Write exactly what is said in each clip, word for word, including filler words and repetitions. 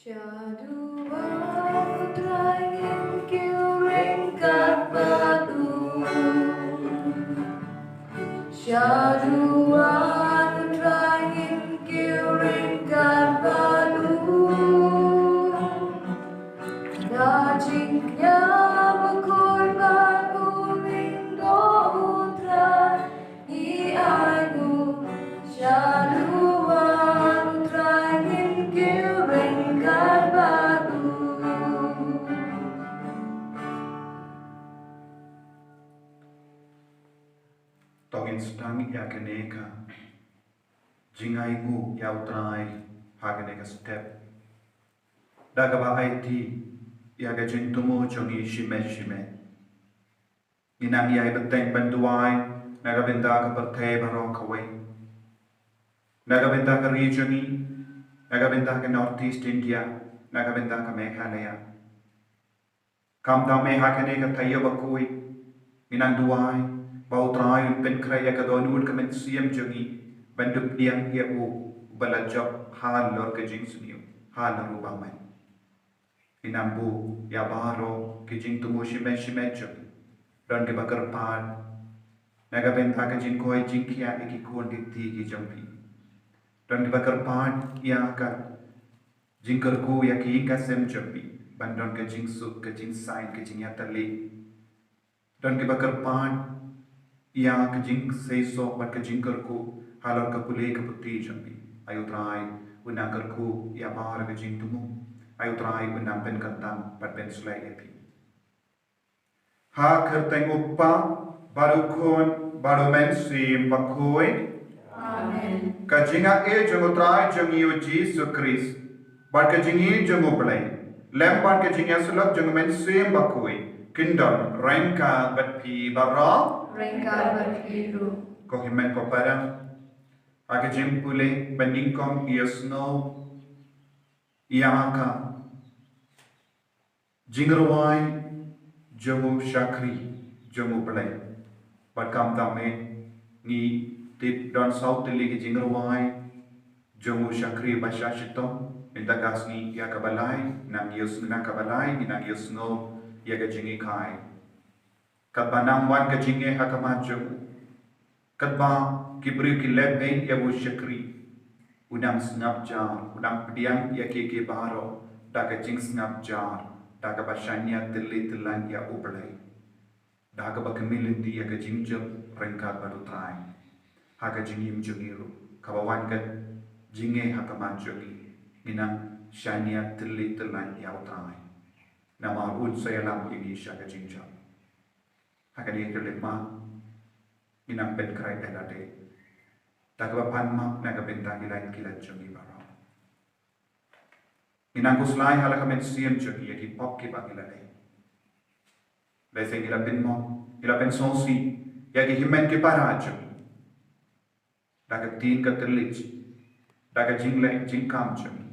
Shaduh U Trai ngin kiew ryngkat bad u. Shaduh U Trai ngin kiew ryngkat bad u. Da jingkñia bakhuid bad u lyngdoh U Trai. Ngi ai nguh, shaduh U Trai ngin kiew ryngkat bad u. To ngin sdang ïa kane ka jingainguh ïa U Trai ha kane ka step. Da kaba aiti ïa ka jingthmu jong ngi shimet shimet. Ngi nang ïai bteng ban duwai na ka bynta ka pyrthei baroh kawei. Na ka bynta ka ri jong ngi, na ka bynta ka North East India, na ka bynta ka Meghalaya. Khamtam eh ha kane ka taïew bakhuid, ngi nang duwai ba U Trai un pynkhreh ïa ka dohnud ka mynsiem jong ngi ban dep pdiang ïa u, uba la jop halor ka jingsniew, halor u bymman. Ngi nang buh ïa baroh ki jingthmu shimet shimet jong ngi. Don kiba kyrpad na ka bynta ka jingkoit jingkhiah ïa ki khun ki kti ki jong phi. Don kiba kyrpad ïa ka jingkyrkhu ïa ki ïing ki sem jong phi ban don ka jingsuk, ka jingsain, ka jingïatylli. Don kiba kyrpad ïa ka jingseisoh bad ka jingkyrkhu halor ka pule ka puthi jong phi. Ai U Trai un nang kyrkhu ïa baroh ka jingthmu. Ai U Trai un nang pynkhamtam bad pynshlei ïa phi. Ha ka kyrteng U Kpa bad U Khun bad U Mynsiem Bakhuid. Amen. Ka jingaiei jong U Trai jong ngi U Jisu Khrist bad ka jingïeit jong U Blei lem bad ka jingïasyllok jong U Mynsiem Bakhuid kin don ryngkat bad phi baroh. Ryngkat bad phi ruh. Ko hynmen ko para, ha ka jingpule ba nyngkong ngi ïohsngew ïa ka jingrwai jong u shakri jong U Blei. Bad khamtam eh ngi tip don saw tylli ki jingrwai jong u shakri ba sha shitom. Mynta ka sngi ïa kaba lai, nang ïohsngew, nang kaba lai ngi nang ïohsngew ïa ka jinghikai. Katba nang wan ka jingeh ha khmat jong u, katba ki briew ki leh beiñ ïa u shakri, u nang sngap jar, u nang pdiang ïa ki, ki baroh da ka jingsngap jar, da kaba shaniah tylli tyllan ïa U Blei, da kaba khmih lynti ïa ka jingjop ryngkat bad U Trai. Ha ka jingim jong ngi ruh, kaba wan ka jingeh ha khmat jong ngi, ngi nang shaniah tylli tyllan ïa U Trai, namar un sa ïalam ïa ngi sha ka jingjop. Ha kane ka leit map ngi nang pynkhreh ïa lade da kaba pan map na ka bynta ki lait ki lait jong ngi baroh. Ngi nang khuslai ha la ka mynsiem jong ngi ïa ki pop kiba ngi la leh. Lehse ngi la pynmong, ngi la pynsngewsih ïa ki hynmen ki para jong ngi da ka ktien ka thylliej, da ka jingleh jingkam jong ngi.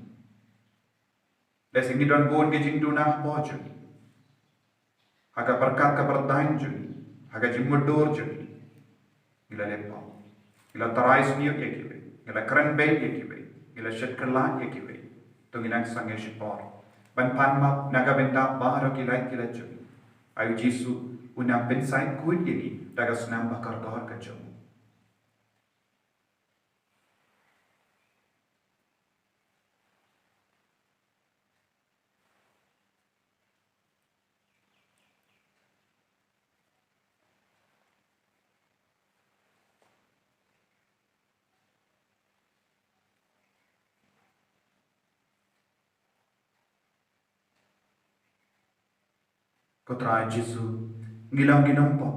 Lehse ngi don bun ki jingduna hapoh jong ngi, ha ka pyrkhat ka pyrthei jong ngi, ha ka jingmutdur jong ngi. Ngi la leh pop, ngi la tharai sniew ïa kiwei, ngi la kren beiñ ïa kiwei, ngi la shet kylla ïa kiwei. To ngi nang sangeh shipor ban pan map na ka bynta baroh ki lait ki lait jong ngi. Ai U Jisu un nang pynsait khuid ïa ngi da ka snam ba kordor ka jong u. Ko Trai Jisu, ngi long ki nongpop.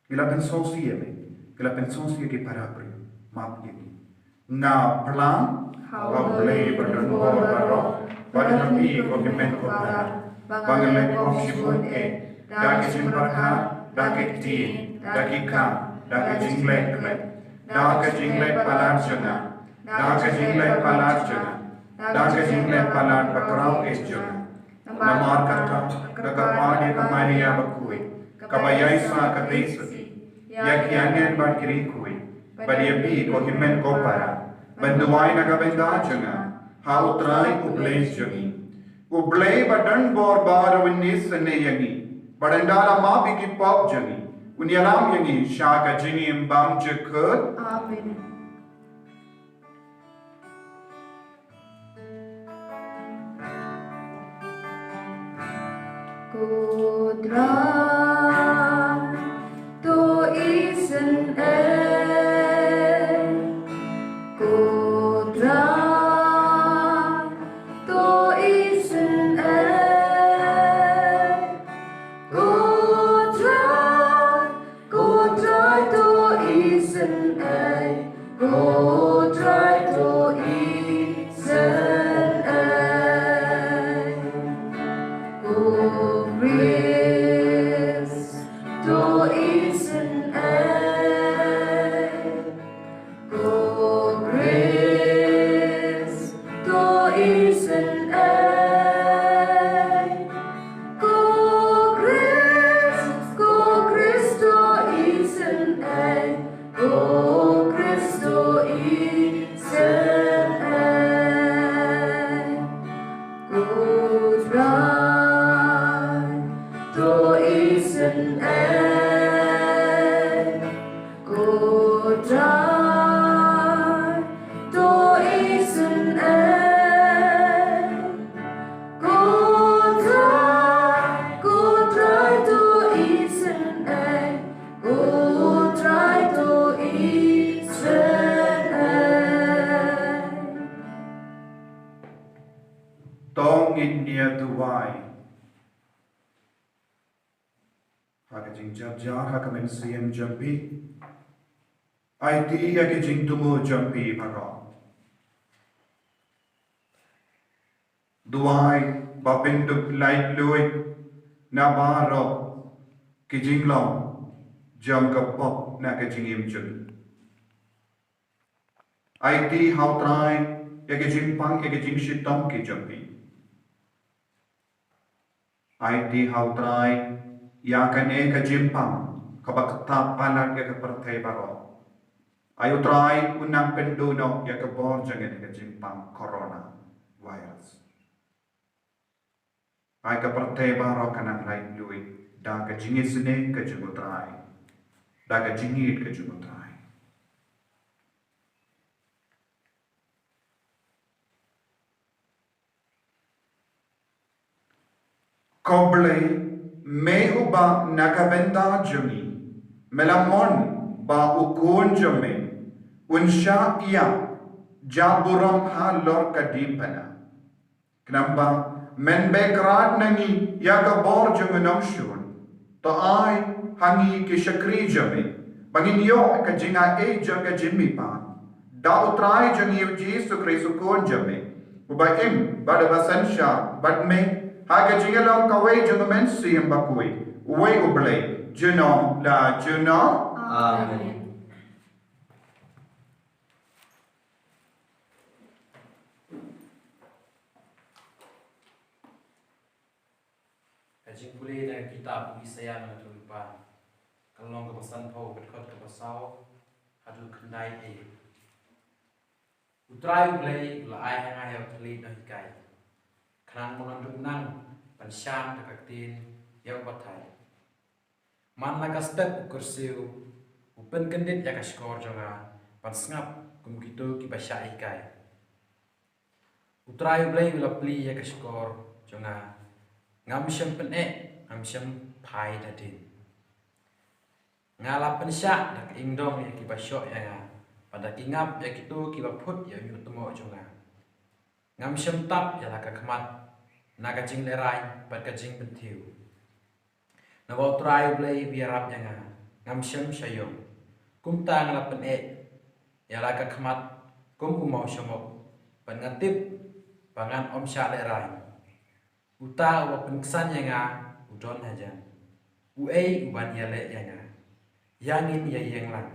Ngi la pynsngewsih ïa me, ngi la pynsngewsih ïa ki para briew. Map ïa ngi. Nga phlang ha U Blei badonbor baroh bad ha phi ko hynmen ko para, ba nga leh pop shibun eh, da ka jingpyrkhat, da ka ktien, da ki kam, da ka jingleh khlem, da ka jingleh palat jong nga, da ka jingleh palat jong nga, da ka jingleh palat bakhraw eh jong nga. Namar kata, nga kyrpad ïa ka Maria bakhuid, kaba ïaishah katei sngi ïa ki anen bad ki riewkhuid, bad ïa phi ko hynmen ko para, ban duwai na ka bynta jong nga, ha U Trai U Blei jong ngi. U Blei ba don bor ba u isynei ïa ngi, ba un da la map ïa ki pop jong ngi, un ïalam ïa ngi sha ka jingim bymjukut. Amen. Ko Trai, to isynei. Ko Trai, to isynei. Ko Trai, Ko Trai, to isynei. Ko Trai, to isynei. Ko Khrist, to isynei. Ko Khrist, to isynei. Ko Khrist, ko Khrist, to isynei. Ko Khrist, to isynei. Ko Trai, to isynei. Ko Trai, to isynei. Ko Trai, ko Trai, to isynei. Ko Trai, to isynei. To ngin ïa duwai. Ha ka jingjynjar ha ka mynsiem jong phi, aiti ïa ki jingthmu jong phi baroh. Duwai ba phin dup laitluid na baroh ki jinglong jong ka pop na ka jingim jong phi. Aiti ha U Trai ïa ka jingpang, ïa ka jingshitom ki jong phi. Aiti ha U Trai ïa kane ka jingpang kaba ktah palat ïa ka pyrthei baroh. Ai U Trai, un nang pynduh noh ïa ka bor jong kane ka jingpang corona virus. Ai ka pyrthei baroh kan nang laitluid da ka jingisynei ka jong U Trai, da ka jingïeit ka jong U Trai. Ko Blei, me uba na ka bynta jong ngi me la mon ba u Khun jong me un shah ïaid burom halor ka diengphna. Khnang ba men beh krad na ngi ïa ka bor jong u nongshun. To ai ha ngi ki shakri jong me ba ngin ïoh ka jingai jong ka jingmihpat da U Trai jong ngi U Jisu Khrist U Khun jong me, uba im bad uba synshar bad me ha ka jinglong kawei jong U Mynsiem Bakhuid, uwei U Blei, junom la junom. Amen. Ka jingpule na ka kitab u Isaïah na ka lynnong kaba sanphew, ka dkhot kaba saw haduh khyndai. U Trai U Blei u la ai ha nga ïa u thylliej nonghikai, khnang ba ngan dup nang ban sham da ka ktien ïa u pathai. Man la ka step u kyrsiew u pynkyndit ïa ka shkor jong nga ban sngap kum kito kiba shah hikai. U Trai U Blei u la plie ïa ka shkor jong nga, ngam shym pyneh, ngam shym phai da dien. Nga la pynshah da ka ingdong ïa kiba shoh ïa nga, bad da ki ngap ïa kito kiba phut ïa u ñiuhtmoh jong nga. Ngam shym tap ïa la ka khmat na ka jinglehrain bad ka jingpynthiew. Naba U Trai U Blei u ïarap ïa nga, ngam shym shah ïong. Kumta nga la pyneh ïa la ka khmat kum u mawshamok, bad nga tip ba ngan ym shah lehrain. Uta uba pynksan ïa nga u don hajan. Uei uban ïaleh ïa nga? Ïa ngin ïa ïeng lang.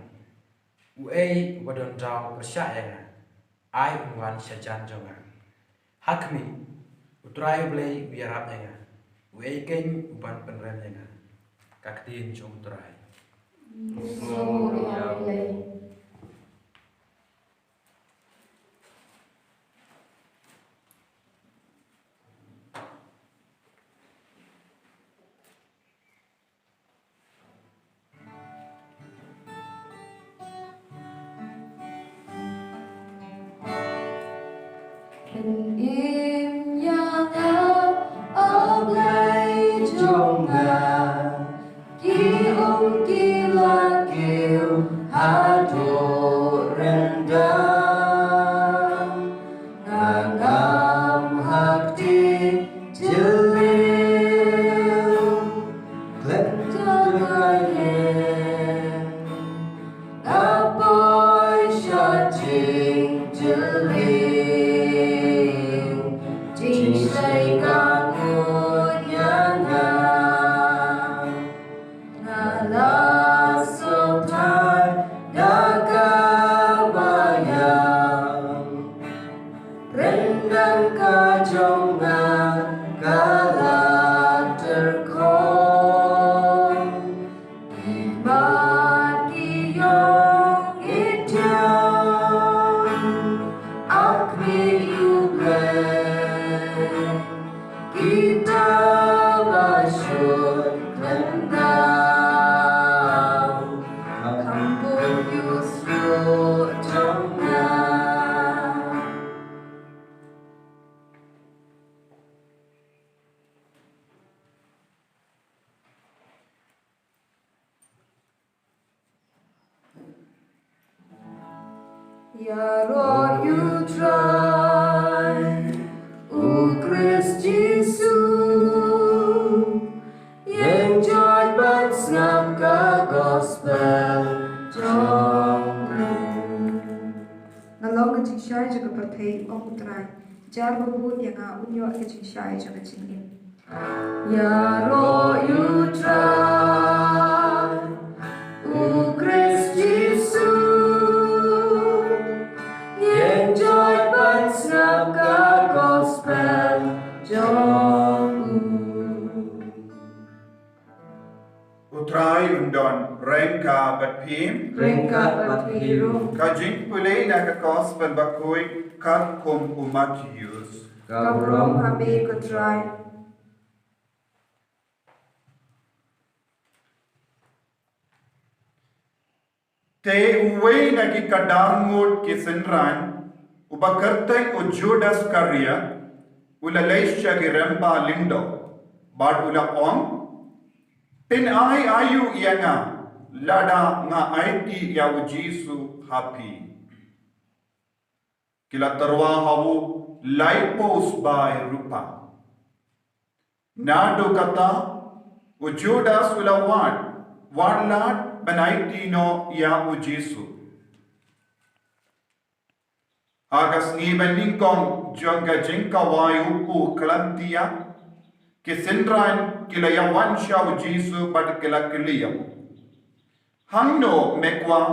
Uei uba don daw pyrshah ïa nga? Ai un wan shajan jong nga. Ha khmih, U Trai U Blei u ïarap ïa nga. Uei keiñ uban pynrem ïa nga? Ka ktien jong U Trai. Ïa U Blei. Im ïa nga, O Blei jong nga, ki um ki la kiew haduh ryndang. Nga ngam ha kti jylliew, khlem da ka ïeng. Nga poi sha jingjylliew, jingshai ka ngud ïa nga. Nga la sngewthuh da kaba ïap, ryndang ka jong nga ka la tyrkhong. Imat ki ïong i tiang, ak mi u Blei, kita ba shun khlem daw, kham bun ïa u suk jong nga. Ïaroh ïa U Trai, U Khrist Jisu, ïeng joit ban sngap ka gospel jong u. Nga long ka jingshai jong ka pyrthei, ong U Trai. Jar ba bud ïa nga, un ïoh ka jingshai jong ka jingim. Ïaroh ïa U Trai, U Khrist Jisu, ïeng joit ban sngap ka gospel jong u. U Trai un don ryngkat bad phi. Ryngkat bad phi ruh. Ka jingpule na ka gospel bakhuid katkum u Mathaios. Ka burom ha me ko Trai. Te uwei na ki khadar ngut ki synran, uba kyrteng u Judas Iskariot, u la leit sha ki rangbah lyngdoh, bad u la ong, phin ai aïu ïa nga, lada nga aiti ïa u Jisu ha phi. Ki la tyrwa ha u laiphew sbai rupa. Naduh kata, u Judas u la wad, wad lad ban aiti noh ïa u Jisu. Ha ka sngi ba nyngkong jong ka jingkawai u kpu khlem thiah, ki synran ki la ïa wan sha u Jisu bad ki la kylli ïa u, hangno me kwah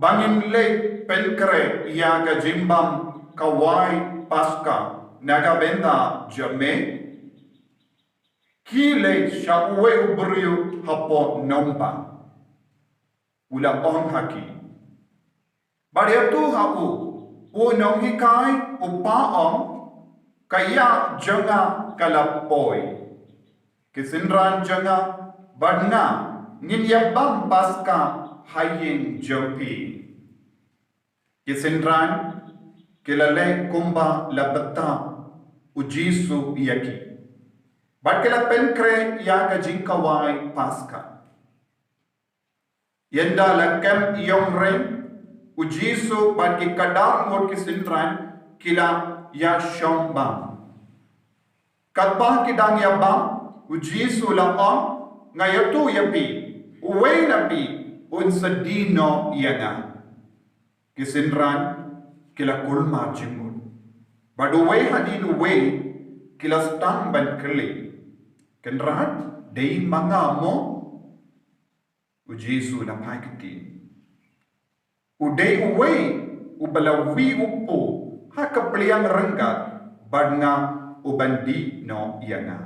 ba ngin leit pynkhreh ïa ka jingbam kawai Paska na ka bynta jong me? Khie leit sha uwei u briew hapoh nongbah, u la ong ha ki. Bad ïathuh ha u, u nonghikai u phah ong, ka ïa jong nga ka la poi. Ki synran jong nga bad nga ngin ïa bam Paska ha ïing jong phi. Ki synran ki la leh kumba la batai u Jisu ïa ki, bad ki la pynkhreh ïa ka jingkawai Paska. Ynda la kem ïong reng, u Jisu bad ki khadar ngut ki synran ki la ïa shong bam. Katba ki dang ïa bam, u Jisu u la ong, nga ïathuh ïa phi, uwei na phi un sa die noh ïa nga. Ki synran ki la kulmar jingmut, bad uwei hadien uwei ki la sdang ban kylli, Kynrad, dei ma nga mo? U Jisu u la phai ktien, u dei uwei uba la wi u kpu ha ka pliang ryngkat bad nga, uban die noh ïa nga.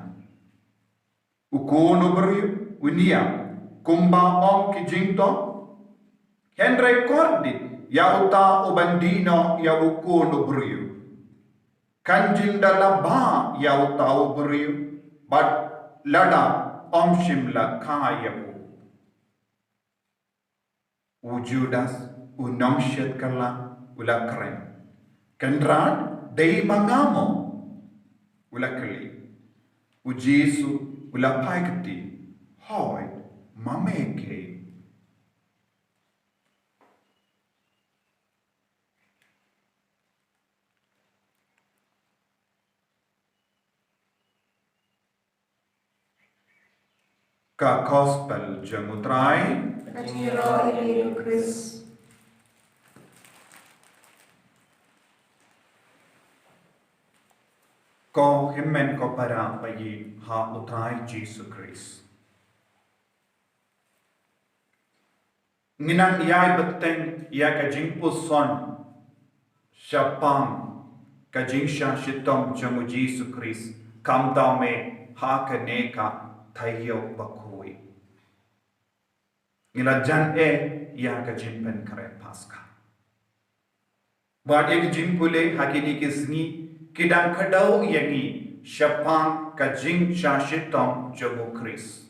U Khun u briew un ïa, kumba ong ki jingthoh, hynrei kordit ïa uta uban die noh ïa u Khun u briew. Kan jin da la ba ïa uta u briew, bad lada ym shym la kha ïa u. U Judas, u nongshet kylla, u la kren, Kynrad, "Dei ma nga mo?" u la kylli. U Jisu u la phai kti, "Hooid, ma me kein." Ka Gospel jong u Trai. Ka jingïaroh ïa me, Khrist. Ko hynmen ko para ba ïeit ha u Trai Jisu Khrist. Ngi nang ïai bteng ïa ka jingpuson shaphang ka jingshah shitom jong u Jisu Khrist, khamtam eh ha kane ka taïew bakhuid. Ngi la jan eh ïa ka jingpynkhreh Paskha. Bad ïa ka jingpule ha kine ki sngi ki dang kdew ïa ngi shaphang ka jingshah shitom jong u Khrist.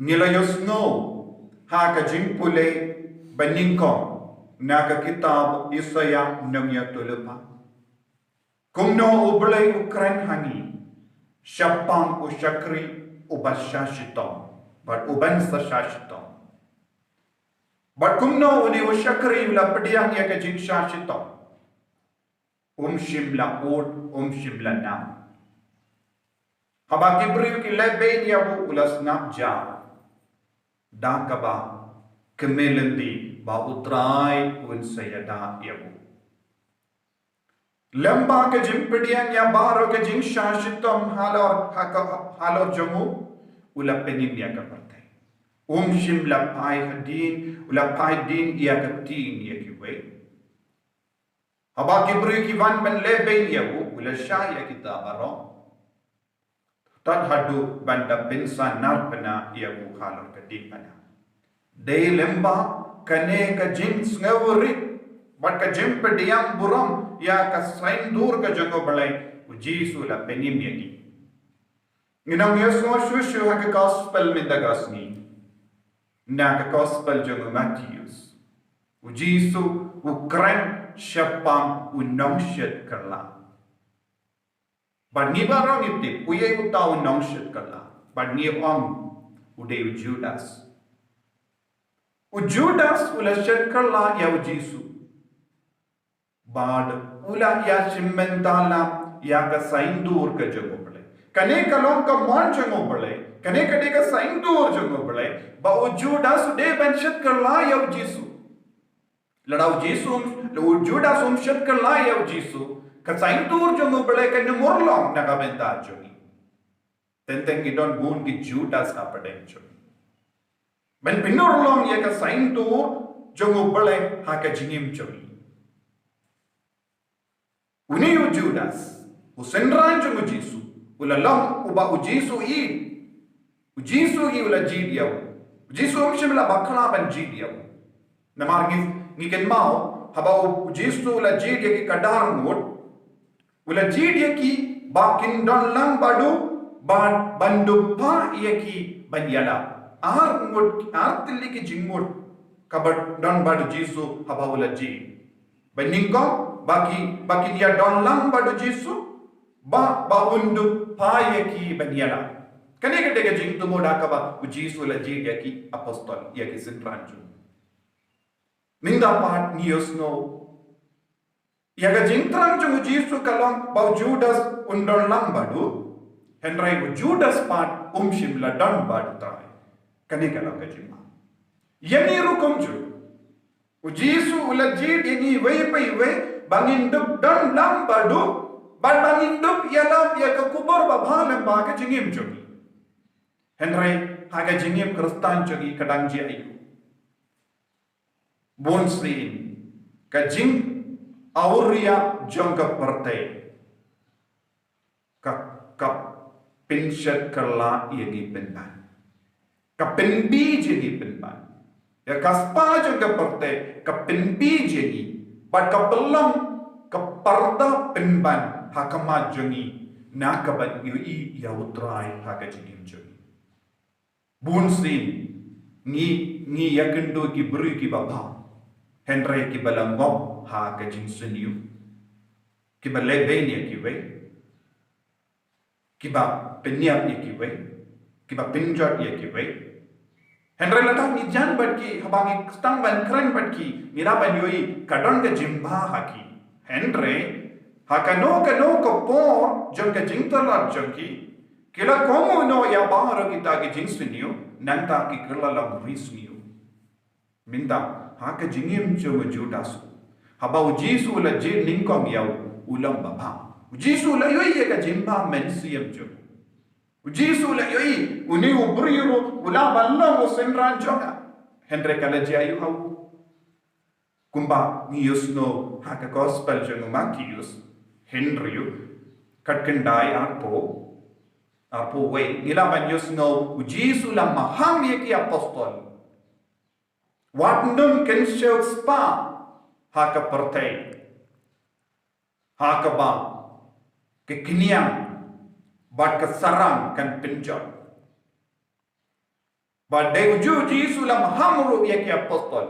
Ngi la ïohsngew ha ka jingpule ba nyngkong na ka kitab Isaïah nongïathuhlypa kumno U Blei u kren ha ngi shaphang u shakri uba shah shitom bad uban sa shah shitom. Bad kumno une u shakri u la pdiang ïa ka jingshah shitom. Um shym la ud, um shym la nam. Haba ki briew ki leh beiñ ïa u, u la sngap jar. Da kaba kmen lynti ba u Trai un sa ïada ïa u. Lem bad ka jingpdiang ïa baroh ka jingshah shitom halor, ha ka, halor jong u, u la pynim ïa ka pyrthei. Um shym la phai hadien, u la phai dien ïa ka ktien ïa kiwei. Haba ki briew ki wan ban leh beiñ ïa u, u la shah ïa kita baroh. Tad haduh ban da pynsanar pynah ïa u halor ka diengphna. Dei lem bad kane ka jingsngewrit bad ka jingpdiang burom ïa ka saiñdur ka jong U Blei, u Jisu u la pynim ïa ngi. Ngi nang ïohsngew shuh shuh ha ka Gospel mynta ka sngi. Na ka Gospel jong u Mathaios, u Jisu u kren shaphang u nongshit kylla. Bad ngi baroh ngi tip uei uta u nongshit kylla. Bad ngi ong u dei u Judas. U Judas u la shit kylla ïa u Jisu. Bad u la ïashim bynta lang ïa ka saiñdur ka jong U Blei. Kane ka long ka mon jong U Blei. Kane ka dei ka saiñdur jong U Blei. Ba u Judas u dei ban shit kylla ïa u Jisu. Lada u Jisu, u Judas um shit kylla ïa u Jisu, ka saiñdur jong U Blei kan ym urlong na ka bynta jong ngi. Teng teng ki don bun ki Judas hapdeng jong ngi. Ban pynurlong ïa ka saiñdur jong U Blei ha ka jingim jong ngi. Une u Judas, u synran jong u Jisu, u la long uba u Jisu i. U Jisu i u la jied ïa u. U Jisu um shym la bakla ban jied ïa u. Namar ngi, ngi kynmaw, haba u, u Jisu u la jied ïa ki khadar ngut, u la jied ïa ki ba kin don lang bad u, ba ban dup phah ïa ki ban ïalap. Ar ngut, ar tylli ki jingmut kaba don bad u Jisu haba u la jied. Ba nyngkong, ba ki, ba kin ïadon lang bad u Jisu, ba, ba un dup phah ïa ki ban ïalap. Kane ka dei ka jingthmu da kaba u Jisu u la jied ïa ki apostol, ïa ki synran jong u. Mynta pat ngi ïohsngew ïa ka jingthrang jong u Jisu ka long ba u Judas un don lang bad u. Hynrei u Judas pat um shym la don bad u Trai. Kane ka long ka jingma. Ïa ngi ruh kumjuh. U Jisu u la jied ïa ngi iwei pa iwei ba ngin dup don lang bad u, bad ba ngin dup ïalap ïa ka khubor babha lem bad ka jingim jong ngi. Hynrei ha ka jingim Khristan jong ngi ka dang jia aiu? Bunsien ka jingawria jong ka pyrthei ka, ka pynshit kylla ïa ngi pynban. Ka pynbeit ïa ngi pynban. Ïa ka spah jong ka pyrthei ka pynbeit ïa ngi. Bad ka pynlong ka parda pynban ha khmat jong ngi na ka ban ïohi ïa u Trai ha ka jingim jong ngi. Bunsien ngi, ngi ïakynduh ki briew kiba bha. Hynrei kiba la ngop ha ka jingsniew, kiba leh bein ïa kiwei, kiba pynïap ïa kiwei, kiba pynjot ïa kiwei. Hynrei lada ngi jan bad ki, haba ngi sdang ban kren bad ki, ngi lah ban ïohi ka don ka jingbha ha ki. Hynrei ha kano kano ka por jong ka jingtylli jong ki, ki la kohnguh noh ïa baroh kita ki jingsniew, nangta ki kylla long ri sniew. Mynta ha ka jingim jong u Judas, haba u Jisu u la jied nyngkong ïa u, u long babha. U Jisu u la ïohi ïa ka jingbha mynsiem jong u. U Jisu u la ïohi une u briew ruh u lah ban long u synran jong nga. Hynrei ka la jia aïu ha u? Kumba ngi ïohsngew ha ka gospel jong u Mathaios, hynriew, khatkhyndai, arphew, arphew wei, ngi lah ban ïohsngew u Jisu u la maham ïa ki apostol. Wat nym kynshew spah ha ka pyrthei, ha kaba ka khñiang bad ka sarang kan pynjot. Bad dei u Jisu u la maham ruh ïa ki apostol.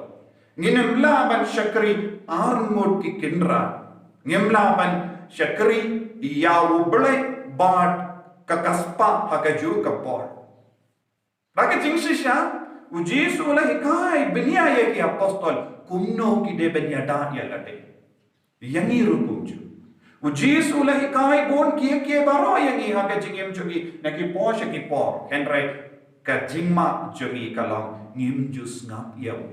Ngim lah ban shakri arngut ki kynrad. Ngim lah ban shakri ïa U Blei bad ka, ka spah ha kajuh ka por. Da ka jingshisha, u Jisu u la hikai bniah ïa ki apostol kumno ki dei ban ïada ïa lade. Ïa ngi ruh kumjuh. U Jisu u la hikai bun kiei kiei baroh ïa ngi ha ka jingim jong ngi na ki por sha ki por. Hynrei ka jingmah jong ngi ka long ngim ju sngap ïa u.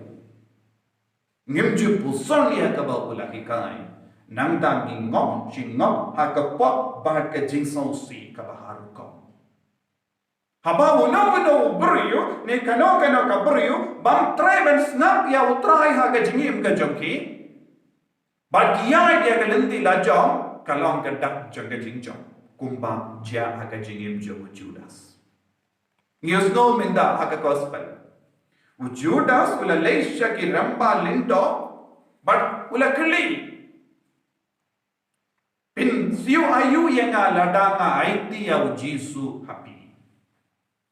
Ngim ju puson ïa kaba u la hikai. Nangta ngi ngop shi ngop ha ka pop bad ka jingsngewsih kaba ha rukom. Haba uno uno u briew ne kano kano ka briew bym treh ban sngap ïa U Trai ha ka jingim ka jong ki, bad ki ïaid ïa ka lynti lajong, ka long ka dak jong ka jingjop, kumba jia ha ka jingim jong u Judas. Ngi ïohsngew mynta ha ka gospel, u Judas u la leit sha ki rangbah lyngdoh bad u la kylli, pynsiew aïu ïa nga lada nga aiti ïa u Jisu ha phi?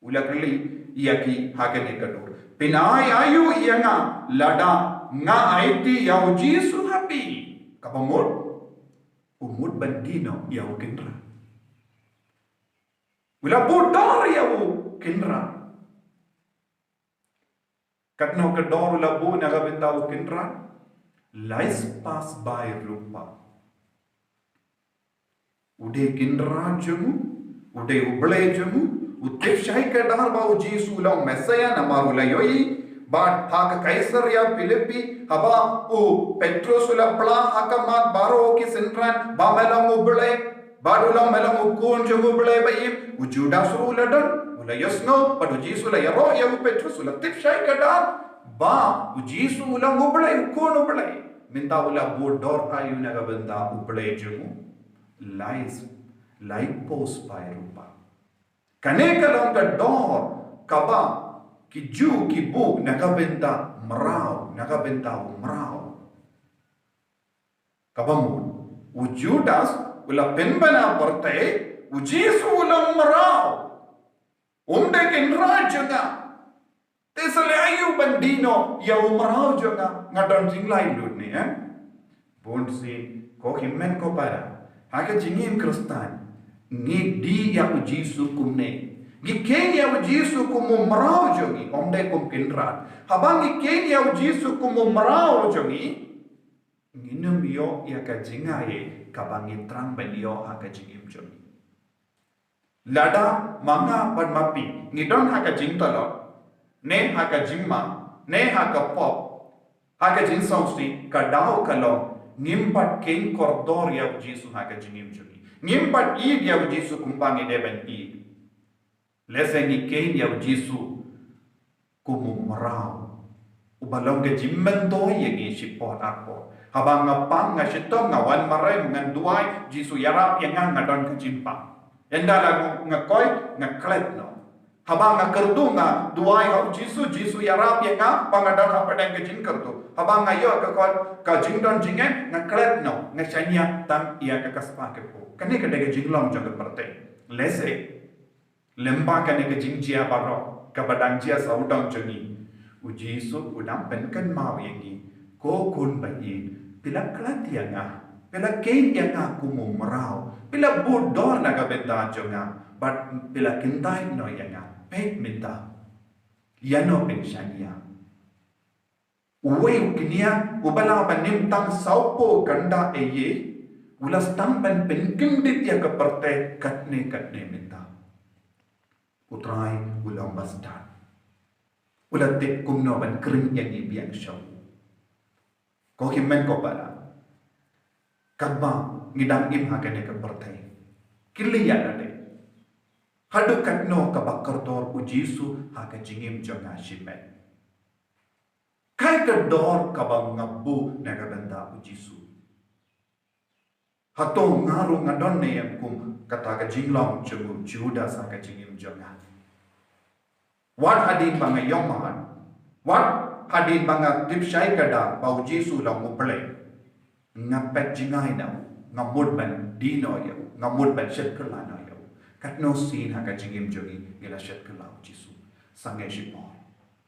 U la kylli ïa ki ha kane ka dur, pynai aïu ïa nga lada nga aiti ïa u Jisu ha phi? Kaba mut, u mut ban die noh ïa u kynrad. U la buh dor ïa u kynrad. Katno ka dor u la buh na ka bynta u kynrad? Lai spah bai rupa. U dei kynrad jong u, u dei U Blei jong u, u tip shai kdar ba u Jisu u long Messiah namar u la ïohi, bad ha ka Kaisaria Philippi, haba u Petros u la pla ha ka mat baroh ki synran ba me long U Blei, bad u long me long u Khun jong U Blei ba im, u Judas ruh u la don, u la ïohsngew, bad u Jisu u la ïaroh ïa u Petros, u la tip shai kdar ba u Jisu u long U Blei, u Khun U Blei. Mynta u la buh dor aïu na ka bynta U Blei jong u? Lai, laiphew spah rupa. Kane ka long ka dor kaba ki Jiw ki buh na ka bynta mraw, na ka bynta u mraw. Kaba mut, u Judas u la pynbna pyrthei, u Jisu u long mraw. Um dei kynrad jong nga. Te sa leh aïu ban die noh ïa u mraw jong nga? Nga don jinglai lut ne, eh? Bun sien, ko hynmen ko para, ha ka jingim Khristan, ngi die ïa u Jisu kumne. Ngi kheiñ ïa u Jisu kum u mraw jong ngi, ym dei kum kynrad. Haba ngi kheiñ ïa u Jisu kum u mraw jong ngi, ngin ym ïoh ïa ka jingai kaba ngi thrang ban ïoh ha ka jingim jong ngi. Lada ma nga bad ma phi ngi don ha ka jingtlot, ne ha ka jingma, ne ha ka pop, ha ka jingsngewsih, ka daw ka long ngim pat kheiñ kordor ïa u Jisu ha ka jingim jong ngi. Ngim pat ïeit ïa u Jisu kumba ngi dei ban ïeit. Lehse ngi kheiñ ïa u Jisu kum u mraw uba long ka jingmyntoi ïa ngi shipor arpor. Haba nga pang, nga shitom, nga wan marwei, ngan duwai, Jisu ïarap ïa nga, nga don ka jingpang. Ynda la nga koit, nga klet noh. Haba nga kyrduh, nga duwai ha u Jisu, Jisu ïarap ïa nga ba nga don hapdeng ka jingkyrduh. Haba nga ïoh ka kot, ka jingdon jingem, nga klet noh, nga shaniah tang ïa ka, ka spah ka phew. Kane ka dei ka jinglong jong ka pyrthei. Lehse lem bad kane ka jingjia baroh kaba dang jia sawdong jong ngi, u Jisu u dang pynkynmaw ïa ngi Ko khun ba ïeit, phi la klet ïa nga, phi la kheiñ ïa nga kum u mraw, phi la bud dor na ka bynta jong nga, bad phi la kyntait noh ïa nga. Peit mynta, ïa no phin shaniah. Uwei u kñia uba la bam tang sawphew kynda eiei, u la sdang ban pynkyndit ïa ka pyrthei katne katne mynta. U Trai u long ba stad. U la tip kumno ban kren ïa ngi biang sha u. Ko hynmen ko para, katba ngi dang im ha kane ka pyrthei, kylli ïa lade, haduh katno kaba kordor u Jisu ha ka jingim jong nga shimet? Kaei ka dor kaba nga buh na ka bynta u Jisu? Hato nga ruh nga don ne em kum kata ka jinglong jong u Judas ha ka jingim jong nga? Wat hadien ba nga ïohmad, wat hadien ba nga tip shai kata ba u Jisu u long u Blei, nga peit jngai na u, nga mut ban die noh ïa u, nga mut ban shet kylla noh ïa u. Katno sien ha ka jingim jong ngi ngi la shet kylla u Jisu? Sangeh shipor,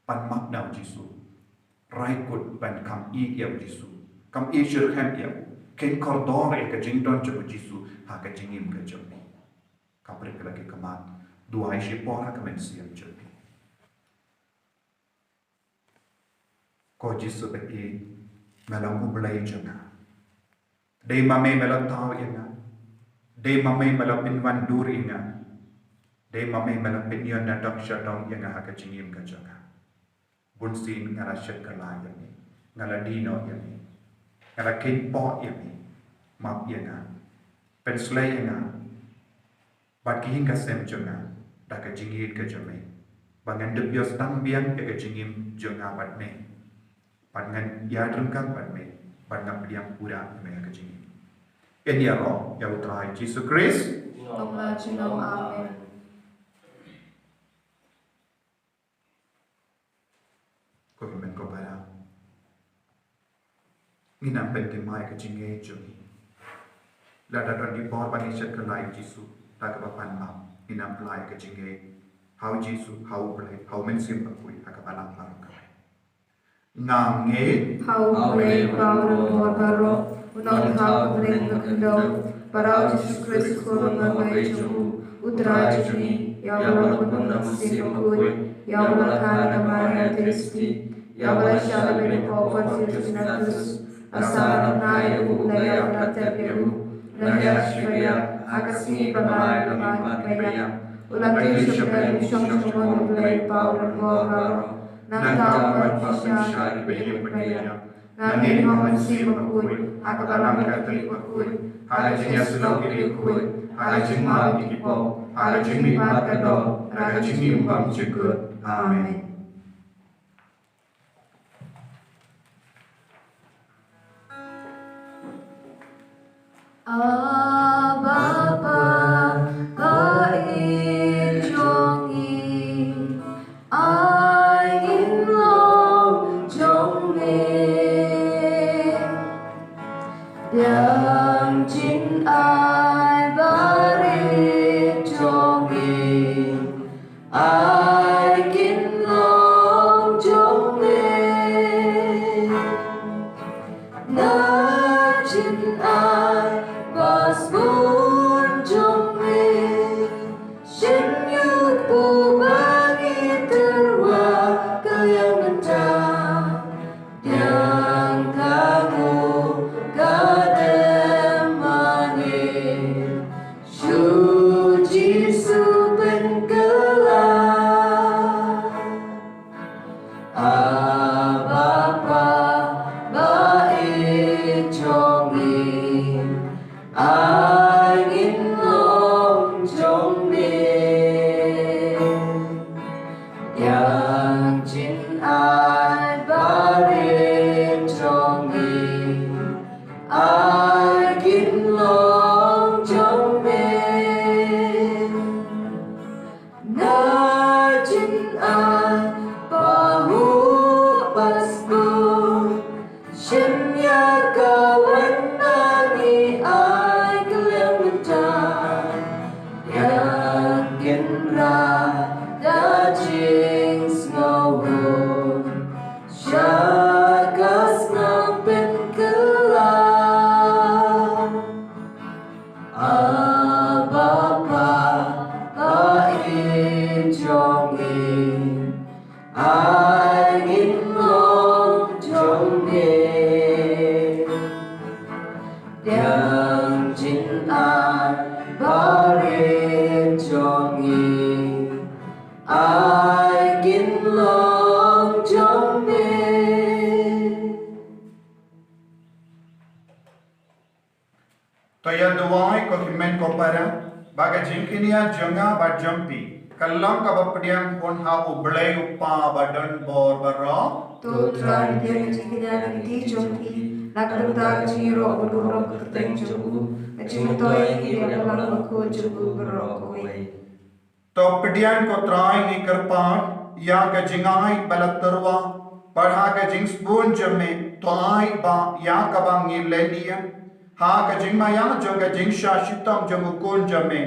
pan map na u Jisu. Rai kut ban kham ïeit ïa u Jisu, kham ïeit shitrhem ïa u, kheiñ kordor ïa ka jingdon jong u Jisu ha ka jingim ka jong ngi. Kham rit ka la ki khmat, duwai shipor ha ka mynsiem jong ngi. Ko Jisu ba ïeit, me long u Blei jong nga. Dei ma me me la thaw ïa nga. Dei ma me me la pynwandur ïa nga. Dei ma me me la pynïoh na dong sha dong ïa nga ha ka jingim ka jong nga. Bunsien nga la shet kylla ïa me, nga la die noh ïa me, nga la kheiñ poh ïa me. Map ïa nga, pynshlei ïa nga bad ki ïing ka sem jong nga da ka jingïeit ka jong me, ba ngan dep ïoh sdang biang ïa ka jingim jong nga bad me, bad ngan ïaid ryngkat bad me, bad nga pdiang pura ïa me ha ka jingim. Yn ïaroh ïa u Trai Jisu Khrist. Amen. Ko hynmen ko para, ngin ym pynthymmai ka jingngeit jong ngi. Lada don ki por ba ngi shet kylla ïa u Jisu da kaba pan map, ngin ym pyllait ka jingngeit ha u Jisu, ha u Blei, ha u Mynsiem Bakhuid ha ka balang baroh kawei. Nga ngeit ha u Blei uba bor baroh, u nongthaw, u Blei uba khyndew, bad ha u Jisu Khrist u Khun uba ïeit jong u, u Trai jong ngi, ïa uba la pynbun da u Mynsiem Bakhuid, ïa uba la kha na ka Maria Theisotti, ïa uba la shah lehbeiñ hapoh u Pontius Pilatus, la sahnarphna ïa u, la ïap, la tep ïa u, la hiar shiphiah, ha ka sngi ba lai la mih bad ba ïap, u la kiew sha pdeng u shong sha kmon u Blei uba bor baroh. Nangta un wan ban pynshisha ïa kiba ïeit bad kiba ïap. Nga ngeit ha u Mynsiem Bakhuid, ha ka balang Katholik bakhuid, ha ka jingïasyllok ïa ki riewkhuid, ha ka jingmap ïa ki pop, ha ka jingmihpat ka doh, ha ka jingim bymjukut. Amen. Abba Father, ba ïeit jong ngi, ai ngin long jong me. Biang jingaiñ barit jong ngi, ai ngin long jong me. Na jingaiñ ba sbun jong me, shim ïa u ba ngi tyrwa ka liang mynta. Biang ka nguh ka dem ma ngi, shu Jisu pynkylla. Abba Father, ba ïeit jong ngi, ai ngin long jong me. Biang jingaiñ barit jong ngi, ai ngin long jong me. Na jingaiñ ba huh ba sbun, shim ïa ka wan ba ngi ai ka liang mynta. Ïa ngin rah da jingsngewhun, sha ka snem Yang jin ai barit jong ngi, ai kin long jong me. To ïa duwai ko hynmen ko para, ba ka jingkynnoh jong nga bad jong phi ka long kaba pdiang hun ha U Blei U Kpa ba don bor baroh. To Trai, pdiang ka jingkynnoh ka jong phi na ka bynta ka jingïaroh bad burom kyrteng jong u, ka jingmyntoi ïa ngi bad ïa ka balang bakhuid jong u baroh kawei. To pdiang ko Trai, ngi kyrpad ïa ka jingai ba la tyrwa bad ha ka jingsbun jong me, to ai ba ïa kaba ngi leh nia ha ka jingmaïa jong ka jingshah shitom jong u Khun jong me,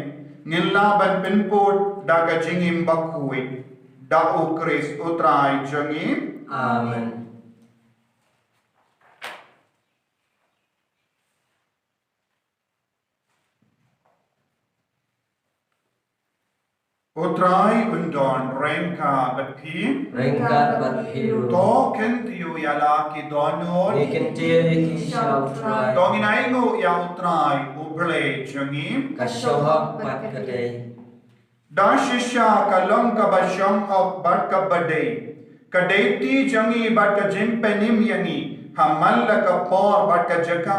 ngin lah ban pynbud da ka jingim bakhuid. Da U Khrist U Trai jong ngi. Amen. U Trai un don ryngkat bad phi. Ryngkat bad phi ruh. To kyntiew ïa la ki dohnud. Ngi kyntiew ïa ki sha U Trai. To ngin ainguh ïa U Trai U Blei jong ngi. Ka shoh bad ka dei. Da shisha ka long kaba shong hok bad kaba dei, ka dei ti jong ngi bad ka jingpynim ïa ngi ha man la ka por bad ka jaka,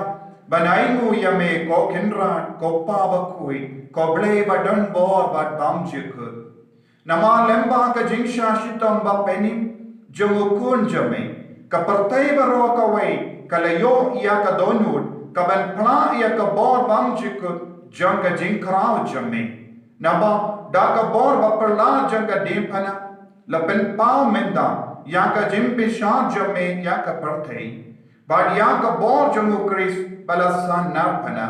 ban ainguh ïa me ko Kynrad, ko Pa bakhuid, ko Blei ba don bor bad bymjukut. Namar lem bad ka jingshah shitom bapynim jong u Khun jong me, ka pyrthei baroh kawei ka la ïoh ïa ka dohnud kaban phla ïa ka bor bymjukut jong ka jingkhraw jong me. Naba da ka bor baphylla jong ka diengphna, la pynpaw mynta ïa ka jingbishar jong me ïa ka pyrthei, bad ïa ka bor jong U Khrist ba la sahnarphna.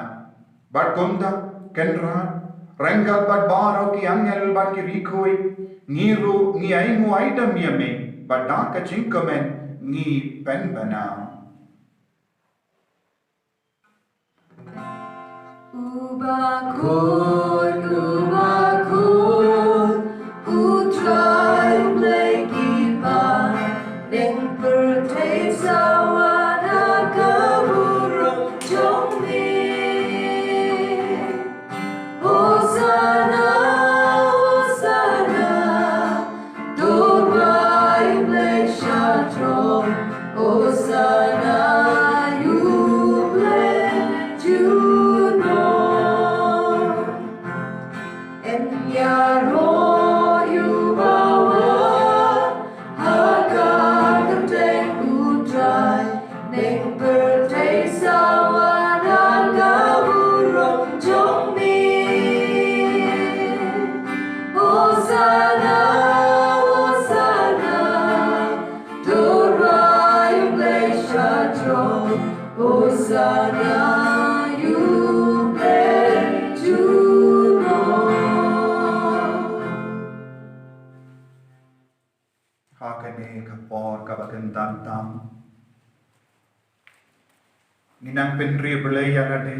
Bad kumta, Kynrad, ryngkat bad baroh ki angel bad ki riewkhuid, ngi ruh ngi ainguh aidam ïa me, bad da ka jingkmen ngi pynbna. Uba khuid, uba khuid, U Trai Blei ki paidbah, neng pyrthei sawa da ka burom jong me. Hosanna, Hosanna, to U Blei sha throne. Hosanna ïa U Blei junom. Yn ïaroh ïa u bawa ha ka kyrteng U Trai, neng pyrthei sawa da ka burom jong me. Hosanna, Hosanna, to U Blei sha throne. Hosanna ïa U Blei junom. Ha kane ka por kaba kyntan tam, ngi nang pynriewblei ïa lade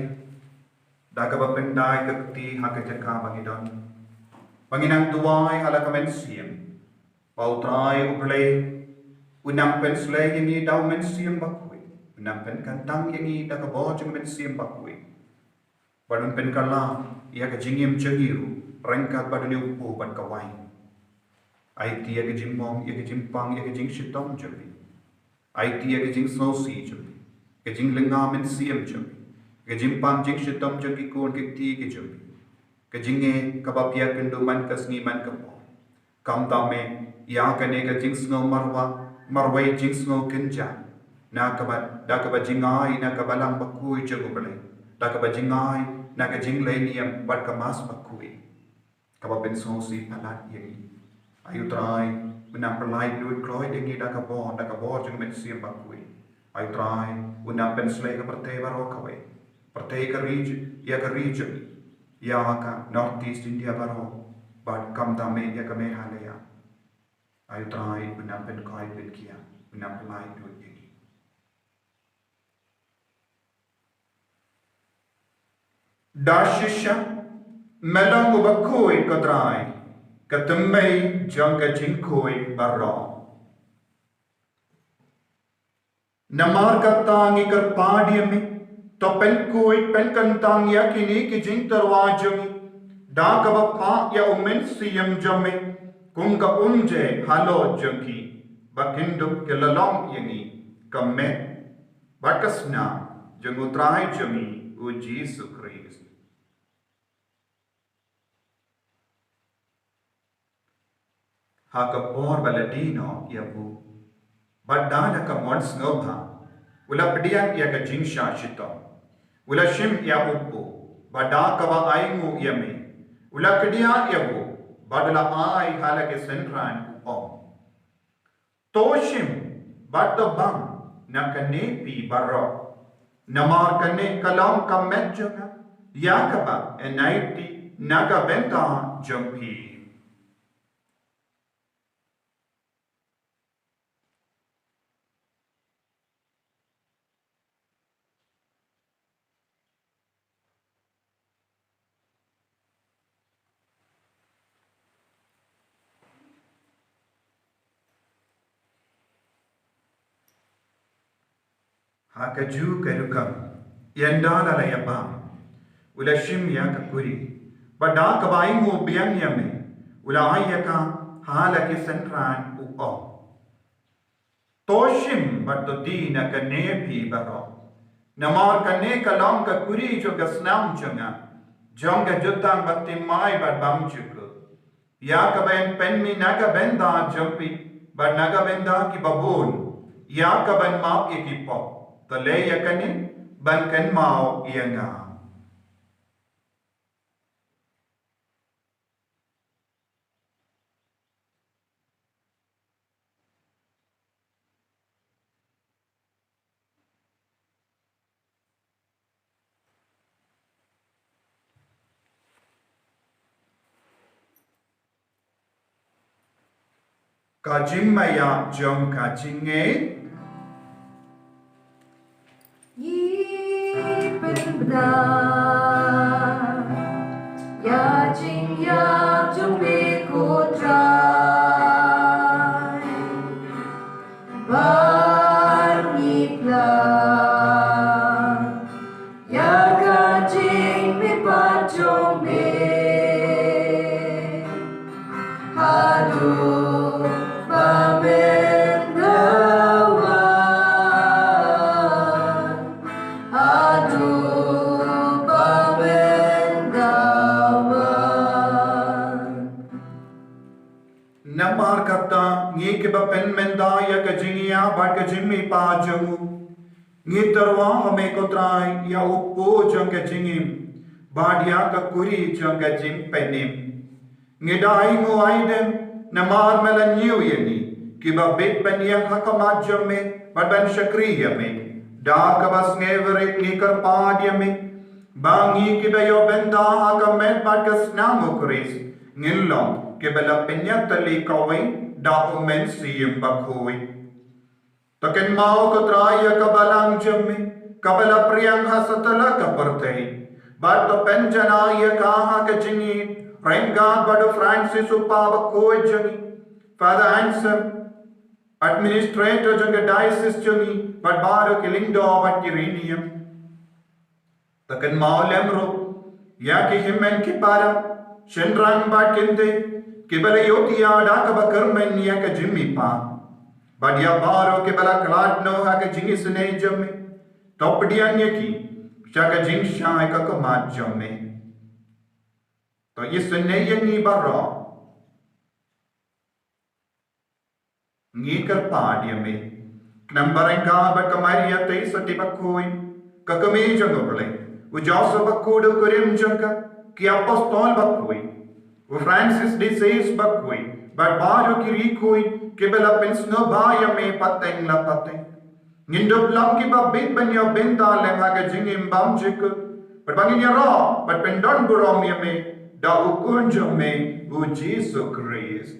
da kaba pyndait ka kti ha ka jaka ba ngi don, ba ngi nang duwai ha la ka mynsiem, ba U Trai U Blei un nang pynsleh ïa ngi da U Mynsiem Bakhuid, un nang pynkyntang ïa ngi da ka bor jong U Mynsiem Bakhuid, bad un pynkylla ïa ka jingim jong ngi ruh ryngkat bad une u kpu bad ka waiñ. Aiti ïa ka jingmong, ïa ka jingpang, ïa ka jingshitom jong ngi. Aiti ïa ka jingsngewsih jong ngi, ka jinglynga mynsiem jong ngi, ka jingpang jingshitom jong ki khun ki kti ki jong ngi, ka jingeh kaba phi ïakynduh man ka sngi man ka por. Khamtam eh ïa kane ka jingsngew marwa, marwei jingsngew kynja, na kaba, da kaba jingai na ka Balang Bakhuid jong U Blei, da kaba jingai na ka jingleh niam bad ka Mass Bakhuid, kaba pynsngewsih palat ïa ngi. Ai U Trai, un nang pynlait luid kloi ïa ngi da ka bor, da ka bor jong U Mynsiem Bakhuid. Ai U Trai, un nang pynsleh ka pyrthei baroh kawei, pyrthei ka ri, ïa ka ri jong ngi, ïa ka North East India baroh, bad khamtam eh ïa ka Meghalaya. Ai U Trai, un nang pynkhuid pynkhiah, un nang pynlait luid ïa ngi. Da shisha me long uba khuid ko Trai, ka tynrai jong ka jingkhuid baroh. Namar kata ngi kyrpad ïa me, To pynkhuid pynkyntang ïa kine ki jingtyrwa jong ngi da kaba phah ïa u Mynsiem jong me, kum ka umjai halor jong ki, ba kin dup ki la long ïa ngi ka met bad ka snam jong u Trai jong ngi u Jisu Khrist. Ha ka por ba la die noh ïa u, bad da la ka mon sngewbha, u la pdiang ïa ka jingshah shitom, u la shim ïa u kpu, bad da kaba ainguh ïa me, u la kdiah ïa u, bad u la ai ha la ki synran, u ong: To shim bad to bam na kane phi baroh, namar kane ka long ka met jong nga ïa kaba yn aiti na ka bynta jong phi. Ha kajuh ka rukom, ynda la la ïa bam, u la shim ïa ka kuri, bad da kaba ainguh biang ïa me, u la ai ïa ka ha la ki synran, u ong: To shim bad to die na kane phi baroh, namar kane ka long ka kuri jong ka snam jong nga, jong ka jutang bathymmai bad bymjukut, ïa kaba yn pynmih na ka bynta jong phi bad na ka bynta kiba bun, ïa kaban map ïa ki pop. To leh ïa kane ban kynmaw ïa nga. Ka jingmaïa jong ka jingngeit. Ngi pynbna ïa jingïap jong me ko Trai, bad ngi pla ïa ka jingmihpat jong me, haduh ba men da wan, haduh ba men da wan. Namar kata, ngi kiba pynmynta ïa ka jingïap bad ka jingmihpat jong u, ngi tyrwa ha me ko Trai, ïa u kpu jong ka jingim, bad ïa ka kuri jong ka jingpynim. Ngi da ainguh aidem, namar me la ñiew ïa ngi kiba bit ban ïeng ha khmat jong me bad ban shakri ïa me. Da kaba sngewrit ngi kyrpad ïa me, ba ngi kiba ïoh bynta ha ka met bad ka snam u Khrist, ngin long kiba la pynïatylli kawei da u Mynsiem Bakhuid. To kynmaw ko Trai ïa ka balang jong me, kaba la pdiang ha satlak ka pyrthei, bad to pynjanai ïa ka ha ka jingïeit ryngkat bad u Francis u kpa bakhuid jong ngi, Father Anselm, administrator jong ka diocese jong ngi, bad baroh ki lyngdoh bad ki riewniam. To kynmaw lem ruh ïa ki hynmen ki para, shynrang bad kynthei, kiba la ïohthiah da kaba kyrmen ïa ka jingmihpat, bad ïa baroh kiba la khlad noh ha ka jingisynei jong me. To pdiang ïa ki sha ka jingshai ka khmat jong me. To isynei ïa ngi baroh. Ngi kyrpad ïa me, khnang ba ryngkat bad ka Maria Theisotti bakhuid, ka Kmie jong U Blei, u Joseph bakhuid u kurim jong ka, ki apostol bakhuid, u Francis de Sales bakhuid, bad baroh ki riewkhuid kiba la pynsngewbha ïa me pateng la pateng, ngin dup long kiba bit ban ïoh bynta lem ha ka jingim bymjukut, bad ba ngin ïaroh bad pyndonburom ïa me da u Khun jong me, u Jisu Khrist.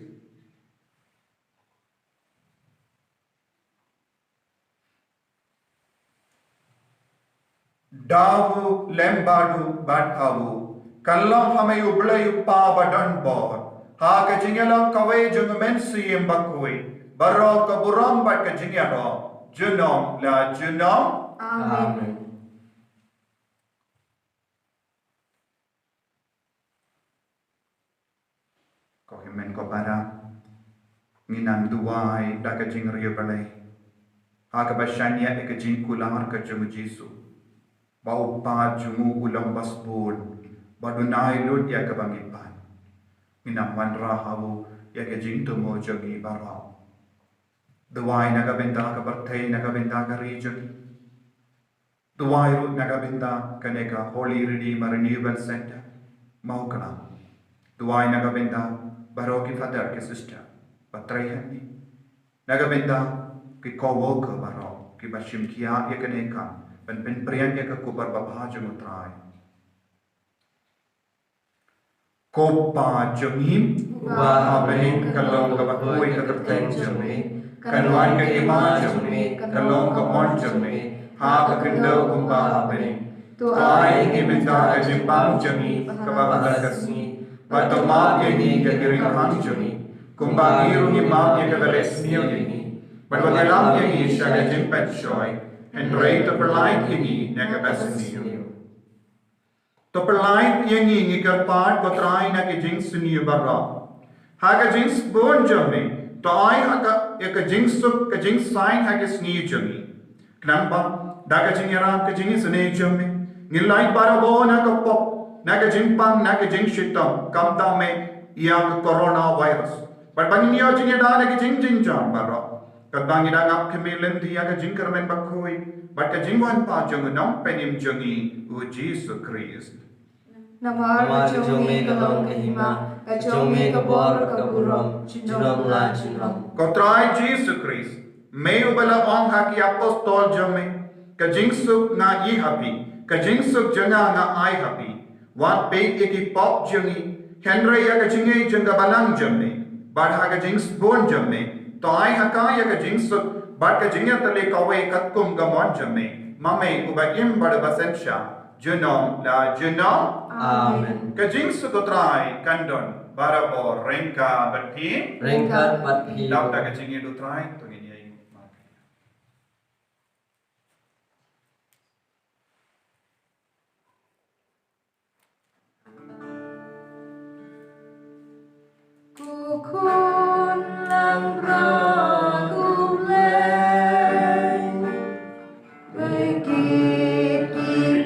Da u, lem bad u, bad ha u, ka long ha me U Blei U Kpa badonbor, ha ka jingïalong kawei jong U Mynsiem Bakhuid, baroh ka burom bad ka jingïaroh junom la junom. Amen. Amen. Ko Para, ngi nang duwai da ka jingriewblei ha kaba shaniah ïa ka jingkular ka jong u Jisu, ba u Kpa jong u u long ba sbun, ba u nai lut ïa kaba ngi pan. Ngi nang wanrah ha u ïa ka jingthmu jong ngi baroh. Duwai na ka bynta ka pyrthei, na ka bynta ka ri jong ngi. Duwai ruh na ka bynta kane ka Holy Redeemer Renewal Center Mawklang. Duwai na ka bynta baroh ki father ki sister ba trei hangne, na ka bynta ki co-worker baroh kiba shim khia ïa kane ka, ban pynpriang ïa ka khubor babha jong u Trai. Ko Pa jong ngi uba ha bneng, ka long kaba khuid ka kyrteng jong me, kan wan ka hima jong me, ka long ka mon jong me ha ka khyndew kumba ha bneng. To ai ïa ngi mynta ka jingbam jong ngi kaba ha ka sngi, bad to map ïa ngi ka jingriewkhang jong ngi, kumba ngi ruh ngi map ïa kiba leh sniew ïa ngi, bad wat ïalam ïa ngi sha ka jingpynshoi, hynrei to pynlait ïa ngi na kaba sniew. To pynlait ïa ngi, ngi kyrpad ko Trai, na ki jingsniew baroh. Ha ka jingsbun jong me, to ai ha ka, ïa ka jingsuk, ka jingsain ha ka sngi jong ngi. Khnang ba da ka jingïarap, ka jingisynei jong me, ngin lait barabor na ka pop, na ka jingpang, na ka jingshitom, khamtam me ïa ka coronavirus. Bad ba ngin ïoh jingïada na ki jingjynjar baroh, katba ngi dang ap khmih lynti ïa ka jingkyrmen bakhuid bad ka jingwan pat jong u Nongpynim jong ngi, u Jisu Khrist. Namar ka jong me ka long ka hima, ka jong me ka bor, ka burom, junom la junom. Ko Trai Jisu Khrist, me uba la ong ha ki apostol jong me, ka jingsuk nga ai ha phi, ka jingsuk jong nga nga ai ha phi. Wat peit ïa ki pop jong ngi, hynrei ïa ka jingngeit jong ka balang jong me. Bad ha ka jingsbun jong me, to ai ha ka ïa ka jingsuk bad ka jingïatylli kawei katkum ka mon jong me, ma me uba im bad uba synshar, junom la junom. Amen. Ka jingsuk u Trai kan don barabor ryngkat bad phi. Ryngkat bad phi. Lap da ka jingïeit u Trai, to ngin ïa ïeng. Ko khun langbrot U Blei, bad ki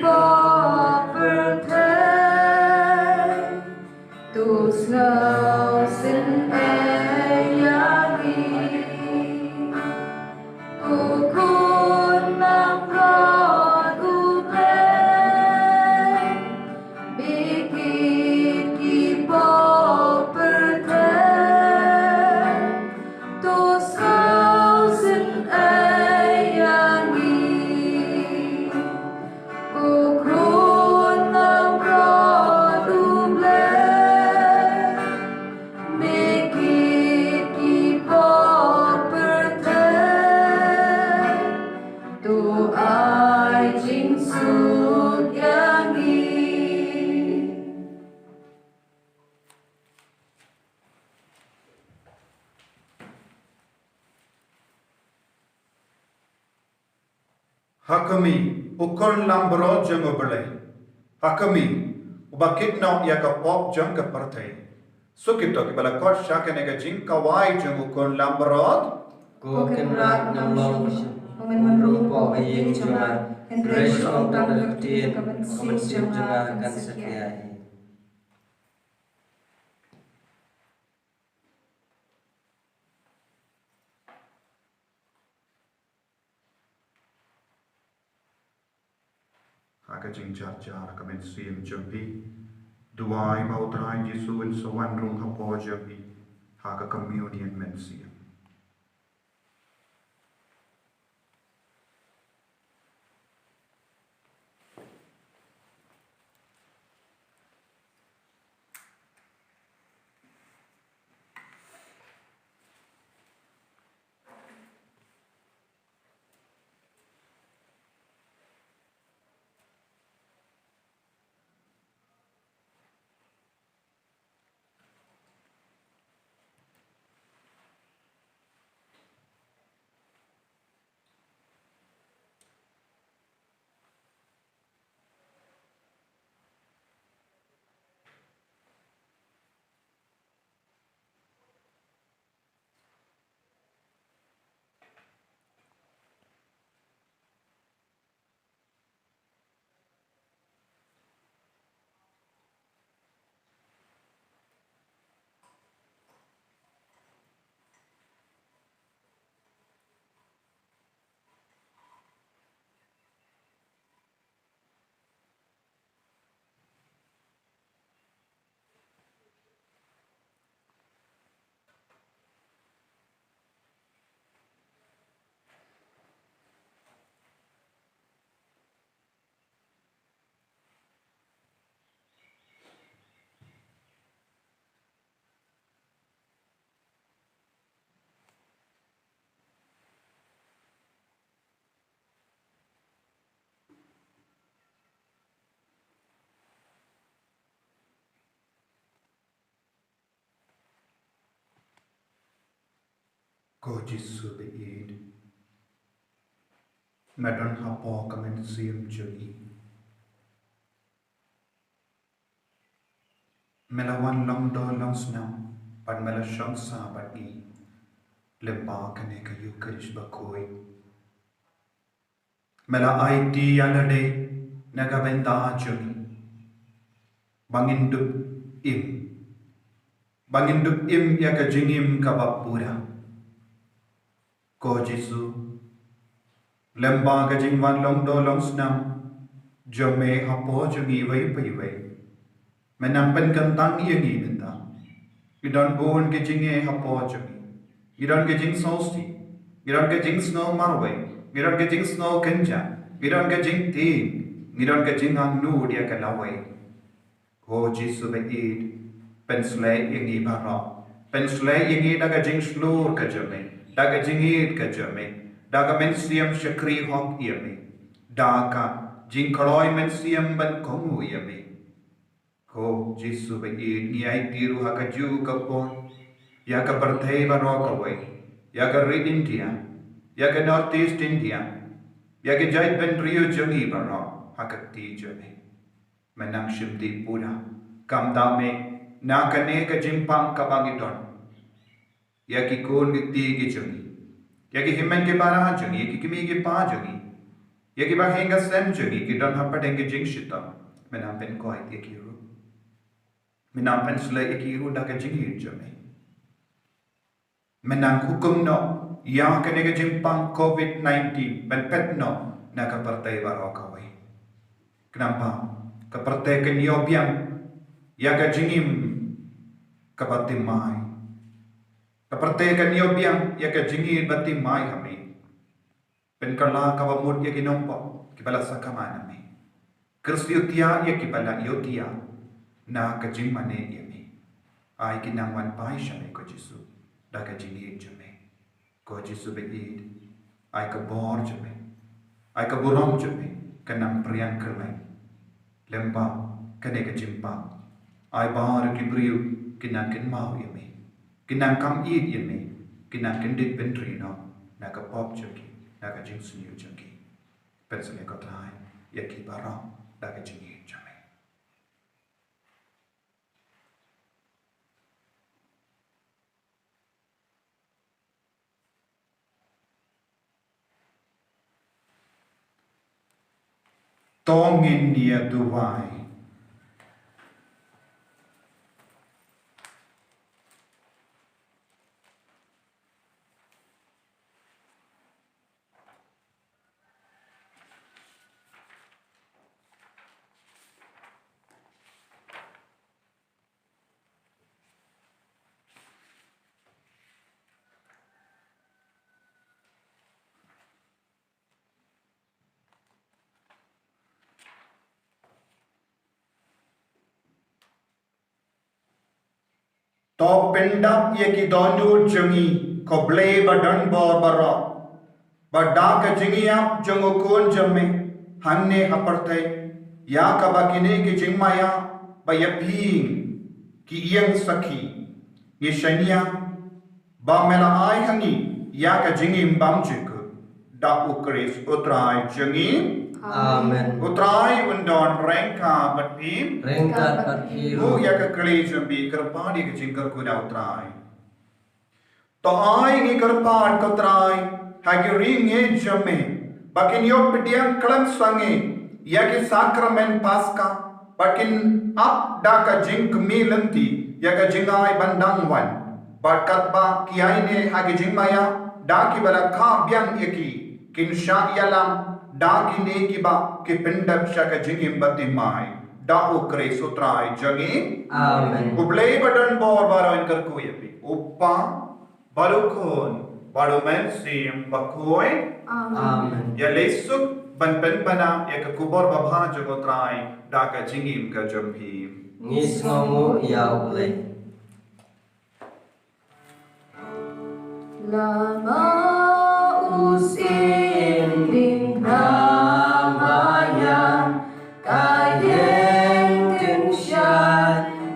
pop pyrthei, to sngewsynei ïa ngi. Ko khun langbrot U Blei, bad ki pop pyrthei, to sngewsynei ïa ngi. Ko khun langbrot U Blei, bad ki pop pyrthei, to ai jingsuk ïa ngi. Ha khmih, u khun langbrot jong U Blei. Ha khmih, uba kit noh ïa ka pop jong ka pyrthei. Suk ito kiba la khot sha kane ka jingkhawai jong u khun langbrot. Ko Kynrad, nang long sha nga, ym ong ruh hapoh ka ïing jong nga, hynrei shu ong tang da ka ktien, ka mynsiem jong nga kan satia ïa ngi. Ha ka jingjarjar ka mynsiem jong phi, duwai ba U Trai Jisu un sa wan rung hapoh jong phi ha ka communion mynsiem. Ko Jisu ba-ïeit, me don hapoh ka mynsiem jong ngi. Me la wan long dor long snam, bad me la shong sah bad ngi lyngba kane ka Eukharist bakhuid. Me la aiti ïa lade na ka bynta jong ngi, ba ngin dup im, ba ngin dup im ïa ka jingim kaba pura. Ko Jisu, lyngba ka jingwan long dor long snam jong me hapoh jong ngi iwei pa iwei, me nang pynkyntang ïa ngi mynta. Ngi don bun ki jingeh hapoh jong ngi. Ngi don ki jingsngewsih, ngi don ki jingsngew marwei, ngi don ki jingsngew kynjah, ngi don ki jingtieng, ngi don ki jingangnud ïa ka lawei. Ko Jisu ba-ïeit, pynshlei ïa ngi baroh. Pynshlei ïa ngi da ka jingshlur ka jong me, da ka jingïeit ka jong me, da ka mynsiem shakri hok ïa me, da ka jingkloi mynsiem ban kohnguh ïa me. Ko Jisu ba-ïeit, ngi aiti ruh ha kajuh ka por ïa ka pyrthei baroh kawei, ïa ka ri India, ïa ka North East India, ïa ka jaitbynriew jong ngi baroh ha ka kti jong me. Me nang shim dih pura, kumta me, na kane ka jingpang kaba ngi don, ïa ki khun ki kti ki jong ngi, ïa ki hynmen ki para jong ngi, ïa ki kmie ki kpa jong ngi, ïa ki bahaïing hasem jong ngi ki don hapdeng ki jingshitom, me nang pynkoit ïa ki ruh. Me nang pynshlei ïa ki ruh da ka jingïeit jong me. Me nang hukum noh ïa kane ka jingpang covid nineteen ban phet noh na ka pyrthei baroh kawei. Khnang ba ka pyrthei kan ïoh biang ïa ka jingim kaba thymmai. Ka pyrthei kan ïoh biang ïa ka jingim ba thymmai ha me. Pynkylla kaba mut ïa ki nongpop kiba la sakhi ma me. Kyrsiew thiah ïa kiba la ïohthiah na ka jingmane ïa me. Ai ki nang wan phai sha me ko Jisu da ka jingïeit jong me. Ko Jisu ba-ïeit, ai ka bor jong me, ai ka burom jong me kan nang phriang kyrleng lyngba kane ka jingpang. Ai baroh ki briew kin nang kynmaw ïa me, kin nang kam ïeit ïa me, kin nang kyndit bynriew noh na ka pop jong ki, na ka jingsniew jong ki. Pynshlei ko Trai ïa ki baroh da ka jingïeit jong me. To ngin ïa duwai. To pyndap ïa ki dohnud jong ngi, ko Blei ba don bor baroh. Bad da ka jingïap jong u Khun jong me hangne ha pyrthei, ïa kaba kine ki jingmaïa ba ïaphieng ki ïeng sakhi, ngi shaniah ba me la ai ha ngi ïa ka jingim bymjukut da u Khrist u Trai jong ngi. Amen. U Trai un don ryngkat bad phi. Ryngkat bad phi ruh. Buh ïa ka kylli jong phi, kyrpad ïa ka jingkyrkhu da u Trai. To ai ngi kyrpad ko Trai ha ki ri ngeit jong me ba kin ïoh pdiang khlem sangeh ïa ki sakramen Paska, ba kin ap da ka jingkmie lynti ïa ka jingai ban dang wan. Bad katba ki aine ha ki jingmaïa da kiba la kha biang ïa ki, kin shah ïalam da kine kiba ki pyndep sha ka jingim bathymmai da u Khrist u Trai jong ngi. Amen. U Blei ba don bor baroh un kyrkhu ïa phi. U Kpa, bad u Khun, bad u Mynsiem Bakhuid. Amen. Ïa leit suk ban pynbna ïa ka khubor babha jong u Trai da ka jingim ka jong phi. Ngi sngewnguh ïa u Blei. Lama u syiem ding khrang ba ïa ka ïeng kynsha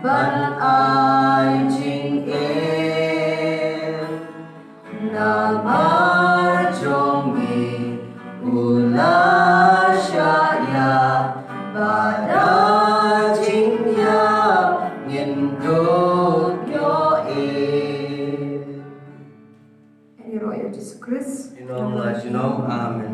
ban ai jingim. Na Da jingïap ngin dup ïohi. Ïaroh ïa Jisu Khrist. Junom la junom. Amen.